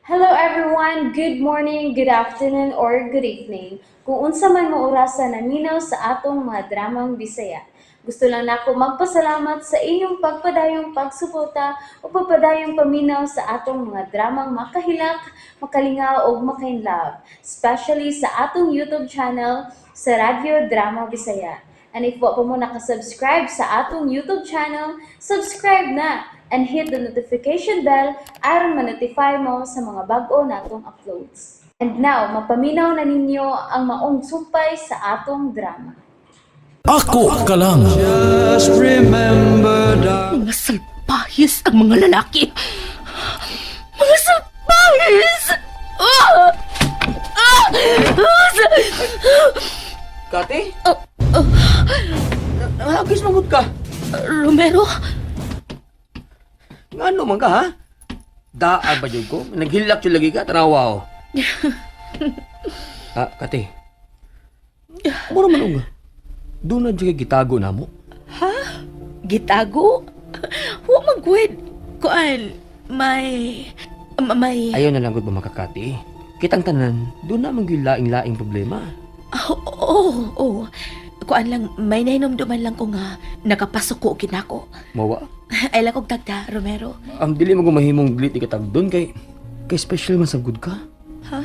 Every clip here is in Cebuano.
Hello everyone! Good morning, good afternoon, or good evening. Kung unsa man mo orasa naminaw sa atong mga dramang Bisaya. Gusto lang nako magpasalamat sa inyong pagpadayong pagsuporta o pagpadayong paminaw sa atong mga dramang makahilak, makalingaw ug makainlove, especially sa atong YouTube channel sa Radyo Drama Bisaya. And if wa pa mo nakasubscribe sa atong YouTube channel, subscribe na and hit the notification bell aron ma-notify mo sa mga bag-o natong uploads. And now, mapaminaw na ninyo ang maong sumpay sa atong drama. Ako ka lang. Just remember, darling. Mga salpahis ang mga lalaki. Mga salpahis! Ah! Ah! Ah! Kate? Nahagis manggod ka. Romero, Ngano man ka, ha? Daan ba jud ko? Naghilak jud lagi ka, tanawa oh. Ah, Kate. Mura man unga. Doon na jud kay gitago na mo. Gitago? Wa man gwed. Kuan, may may Ayaw na lang gud ba makakati. Kitang tanan, doon na man gyud laing-laing problema. Oo, oh, oh, Kuan lang, may nahinomduman lang ko nga nakapasuko kinako. Mawa. Ay lang kog tagda, Romero. Ang dili mo gumahimong dili ti katag doon kay kay special man sa good ka. Ha?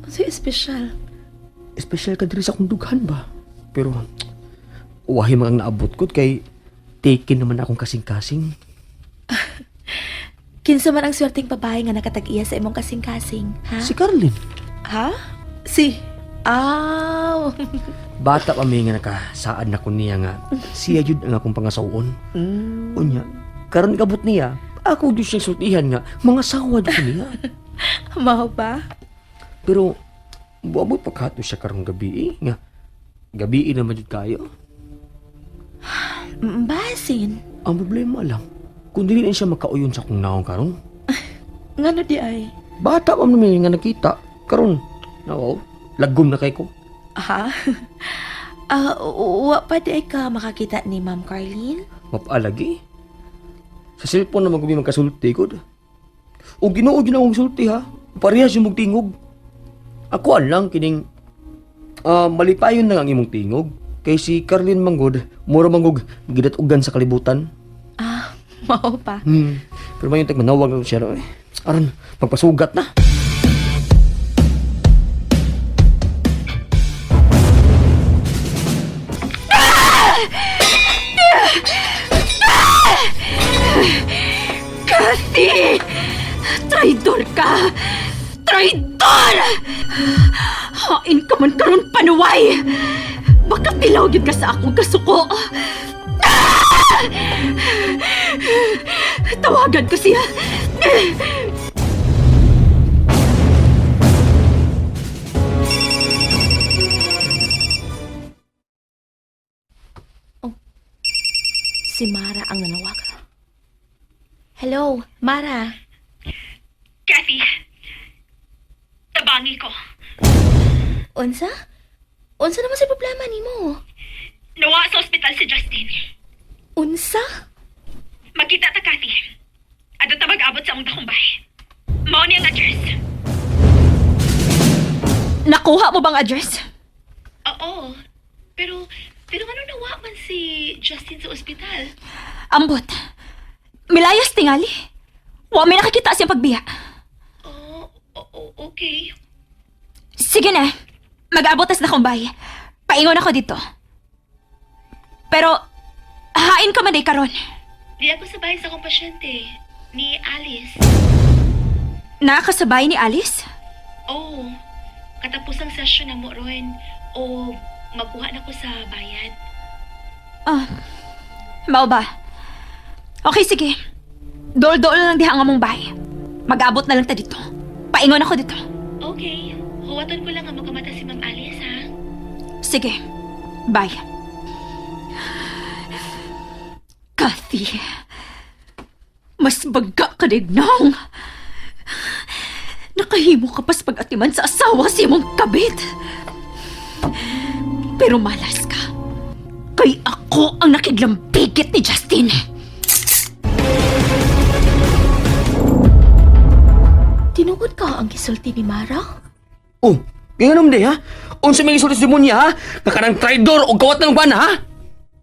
Unsay espesyal? Special ka diri sa akong dughan ba? Pero wahi man ang naabot ko kay taken naman akong kasing-kasing. Kinsa man ang swerteng babae nga nakatag-iya sa imong kasing-kasing, ha? Si Carlin. Ha? Si Aw. Bata pa mi nga nakasaad na ko niya nga siya jud ang akong pangasawon. Unya, karon kabot niya, ako jud siya sultihan nga mga sawa jud ko niya. Mao ba? Pero buabot pa kato siya karong gabi eh, nga gabi naman jud kayo. Basin. Ang problema lang, kung dili na siya makauyon sa akong naong karon. Ngano di ay? Bata pa man mi nga nakita karon. Naw, lagom na kay ko. Ha? Ah, wa pa di ay ka makakita ni Ma'am Carlene? Mapalagi. Sa cellphone naman kami magkasulti ko. O ginoo jud akong sulti ha. Parehas yung tingog. Ako lang kining malipayon na ang imong tingog. Kay si Carlin Manggod, mura manggog gidatugan sa kalibutan. Ah, mao pa. Pero mayon tag manawag na siya eh. Aron, magpasugat na. Kathy! Traidor ka! Traidor! Hain ka man karon panuway! Baka tilaw gyud ka sa akong kasuko. Ah! Tawagan ko siya. Oh, si Mara ang nanawag. Hello, Mara. Kathy, tabangi ko. Unsa? Unsa naman sa problema nimo? Nawa sa ospital si Justin. Unsa? Magkita ta, Kathy. Adto ta mag-abot sa among dakong bahay. Mao ni ang address. Nakuha mo bang address? Oo. Pero, pero ano nawa man si Justin sa ospital? Ambot. Milayas tingali. Wa may nakakita siyang pagbiya. Oh, okay. Sige na. Mag-abot tas na kumbay. Paingon ako dito. Pero, hain ka man day karon. Di ako sa bahay sa akong pasyente, ni Alice. Nakasabay ni Alice? Oh, katapos ang session na mo ron o magkuha na ko sa bayad. Ah, mao ba? Okay, sige. Dool-dool lang diha ang among bahay. Mag-abot na lang ta dito. Paingon ako dito. Okay, huwaton ko lang ang makamata si Ma'am Alice, ha? Sige. Bye. Kathy. Mas bagga ka nang. Nakahimo ka pas pag-atiman sa asawa sa imong kabit. Pero malas ka. Kay ako ang nakiglambigit ni Justin. Mao ang gisulti ni Mara? Oh, ganun di ha? Unsa may gisulti sa demonya ha? Nga kanang traidor o kawat ng bana ha?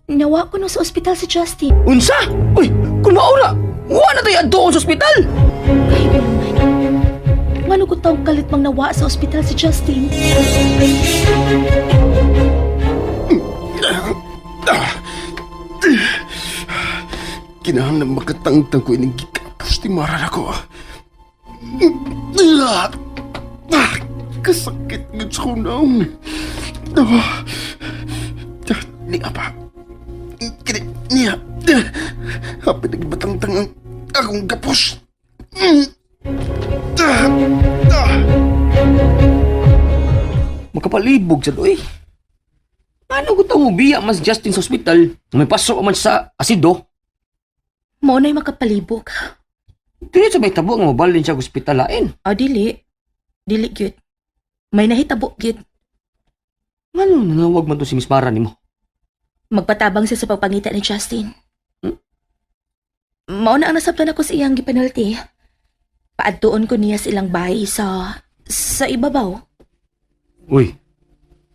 Nawa ko no sa ospital si Justin. Unsa? Uy, kung mauna, wa na tayo adtuon sa ospital. Kahibay man. Ngano ko taong kalit mang nawa sa ospital si Justin? Kinahanglan makatangtang ko ining gikapos ni Mara nako. Ah, kasakit ngud sa kunong. Oh. Niya pa. Kini niya. Hapit nagbatangtang ang akong gapos. Makapalibog sa doy. Ano ko tong ubiya mas Justin sa ospital? May pasok man sa asido. Mao na'y makapalibog. Dili sa may tabo nga mabalin siya sa ospital lain. Ah, dili. Dili gyud. May nahitabo gyud. Ngano nanawag man to si Miss Mara nimo? Magpatabang siya sa pagpangita ni Justin. Mao na ang nasabtan ako sa iyang gipenalty. Paadtuon ko niya sa ilang bahay sa ibabaw. Uy,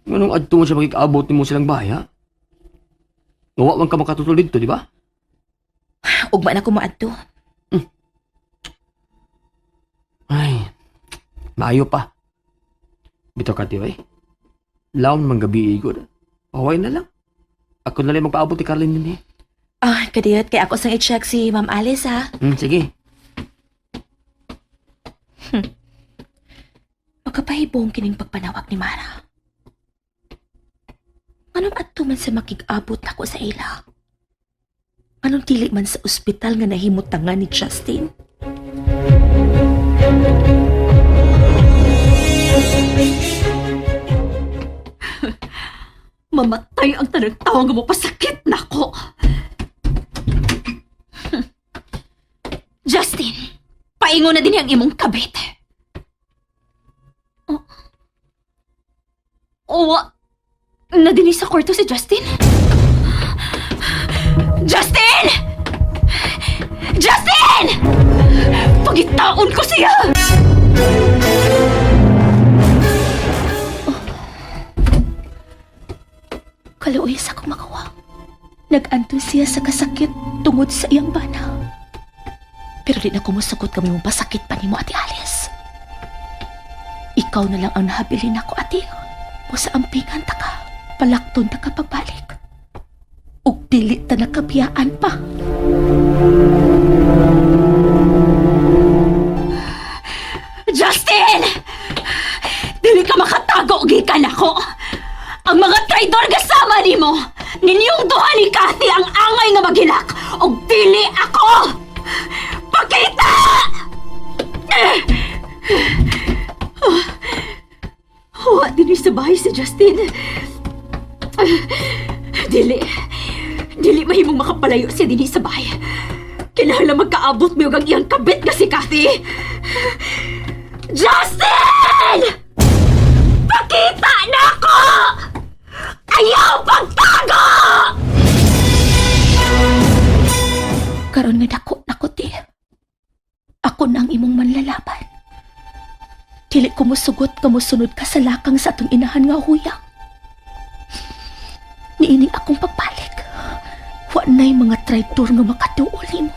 nganong adto mo siya makikaabot nimo silang bahay ha? Wa man ka makatutol dito, di ba? Ugma na ko moadto. Ay, maayo pa. Bitaw ka, tiyo, eh. Laon man gabi, igod. Paway na lang. Ako na lang magpaabot ni Carlin din eh. Ah, kadiyot kay ako sang i-check si Ma'am Alice ha. Sige. Makapahibong kining pagpanawag ni Mara. Anong adto man sa makig-abot nako sa ila? Anong dili man sa ospital nga nahimutangan ni Justin? Mamatay ang tanang tao nga mopasakit nako. Justin, paingon na din ang imong kabit. Oh. Oh, na dinhi sa kwarto si Justin? Justin! Justin! Pagitaon ko siya! Kaluoy sa akong makawa. Nag-anton siya sa kasakit tungod sa iyang bana. Pero di na kumusugot kami mong pasakit pa nimo, Ate Alice. Ikaw na lang ang nahabilin ako, Ate. O sa ampingan ta ka, palakton ta ka pagbalik. Ug dili ta nakabiyaan pa. Justin! Dili ka makatago gikan ako. Ang mga traidor kasama nimo. Ninyong duha ni Kathy ang angay nga maghilak ug dili ako. Pakita! Wa dinhi sa bahay si Justin. Dili. Dili mahimong makapalayo siya dinhi sa bahay. Kinahanglan magkaabot mi og ang iyang kabit nga si Kathy. Justin! Pakita na ako! Ayaw pagtago! Karon nga dako nako ti. Ako na ang imong manlalaban. Dili ko mosugot ka mosunod ka sa lakang sa atong inahan nga huyang. Niining akong pagbalik. Wa na'y mga traidor nga makaduol nimo.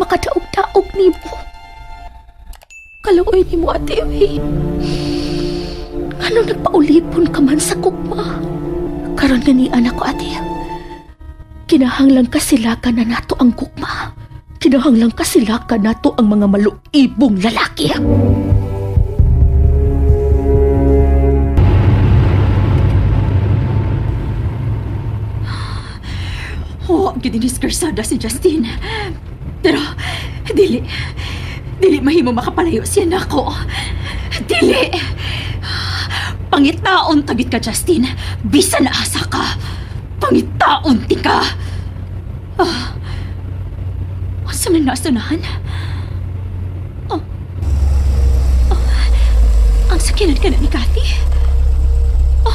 Makadaog-daog nimo. Kaluoy nimo, Ate Uy. Ngano nagpaulipon ka man sa kugma? Karon nga ni anak ko, Ate. Kinahanglan kasilakan na nato ang gugma. Kinahanglan kasilakan nato ang mga maluibong lalaki. Wa gyud ni Scarsada si Justin. Pero dili dili mahimo makapalayo siya nako. Dili. Pangitaon tagit ka Justin. Bisan asa ka. Pangitaon ti ka. Ah. Asa man nasunahan? Oh. Oh. Ang sakinan ka na ni Kathy? Oh.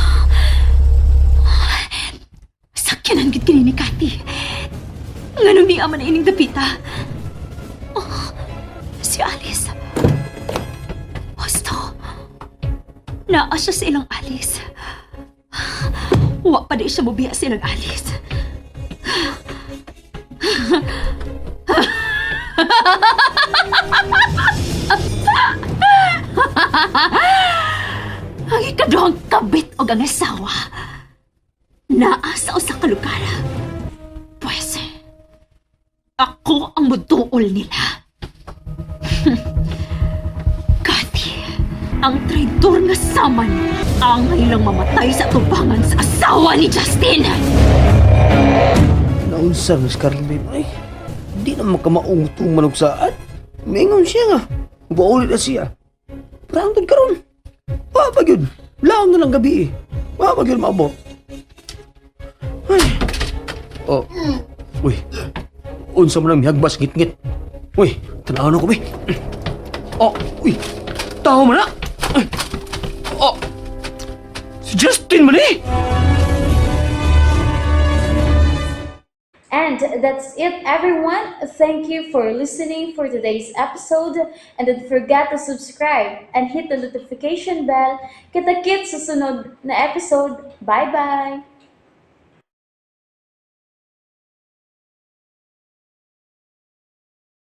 Sakyanan gid kini ni Kathy. Nganong ni ama na ining dapita? Oh, si Alice. Naa siya sa ilang alis. Wa pa di siya mobiya sa ilang alis. Ang ikaduhang kabit og ang asawa. Naa sa usa ka lugar. Pwes, ako ang muduol nila. Kathy, ang traidor nga saman, ang ilang mamatay sa tubangan sa asawa ni Justin! Naunsa, Miss Carly, babe. Ay, di na makamaong itong manugsaad. Mingon siya nga. Mabaulit na siya. Parang doon karon. Wa pa yun. Laon na lang gabi eh. Wa pa yun maabot. Ay. Oh. Uy. Unsa man ang mihagbas ngit-ngit. Uy, tanaw na ko be. Oh, uy. Tao man na. Ay. Oh. Si Justin man eh. And that's it, everyone. Thank you for listening for today's episode. And don't forget to subscribe and hit the notification bell. Kita-kits sa sunod na episode. Bye-bye!